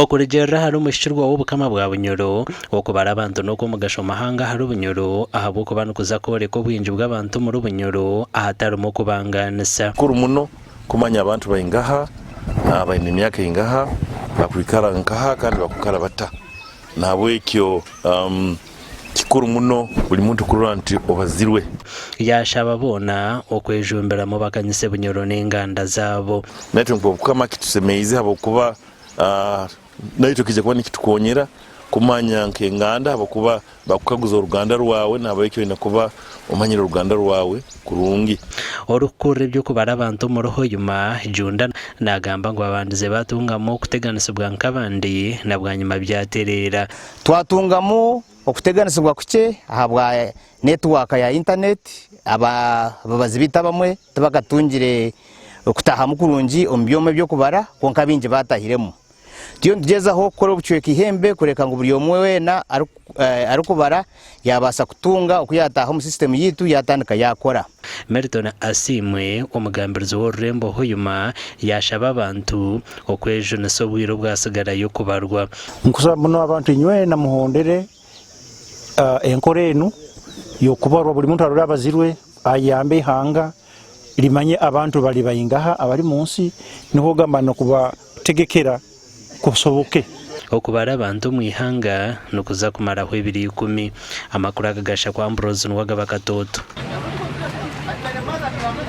Okurugiirira ahari Omushikirwa w'Obukama bwa Bunyoro, okubara abantu n'okw'omugasho muhango ahari Bunyoro ahabw'okuba nikuza kworeka obwingi bw'abantu omuri Bunyoro ahatarimu kubangaanisa. Kikuru muno kumanya abantu baingaha, baine emyaka eingaha, bakwikara nkaha kandi bakukara bata. Nahabwekyo kikuru muno buri muntu kurora nti obazirwe. Yaashaba boona okwejumbiramu bakanyise Bunyoro n'enganda zaabo. Naitwe nk'Obukama kitusemeize habwokuba naitwe kiija kuba nikitukonyera kumanya nk'enganda habwokuba Bakukaguza oruganda rwawe, nahabwekyo oine kuba omanyire oruganda rwawe kurungi. Orikukurira eby'okubara abantu omuri Hoima, Junda nagamba ngu babandize batungamu okuteganisibwa nk'abandi na bwanyima byatereera. Twatungamu okuteganisibwa kukye ahabwa netiwaaka ya intaneti, ababazi baitu abamwe tibakatungire kutahamu kurungi omu byoma eby'okubara kwonka abaingi baatahiremu. Turiyo nitugyezaho kukora obucweka ihembe kureka ngu buri omwe weena arikubara yaabaasa kutunga oku yaataaha omu sisitemu yaitu yaatandika yaakora. Milton Asiimwe, omugambirizi w'orurembo Hoima yaashaba abantu okwejunisa obwire obwasigarayo kubarwa. Nkusaba muno abantu inywena muhondere enkora enu y'okubarwa buri muntu arore abazirwe ayambe ihanga rimanye abantu bari baingaha abari munsi niho ogamba nokuba Tegekera kusoboke. Okubara abantu omu ihanga nikuza kumaraho ebiro ikumi. Amakuru aga gashakwa Ambrose Nuwagaba Katooto.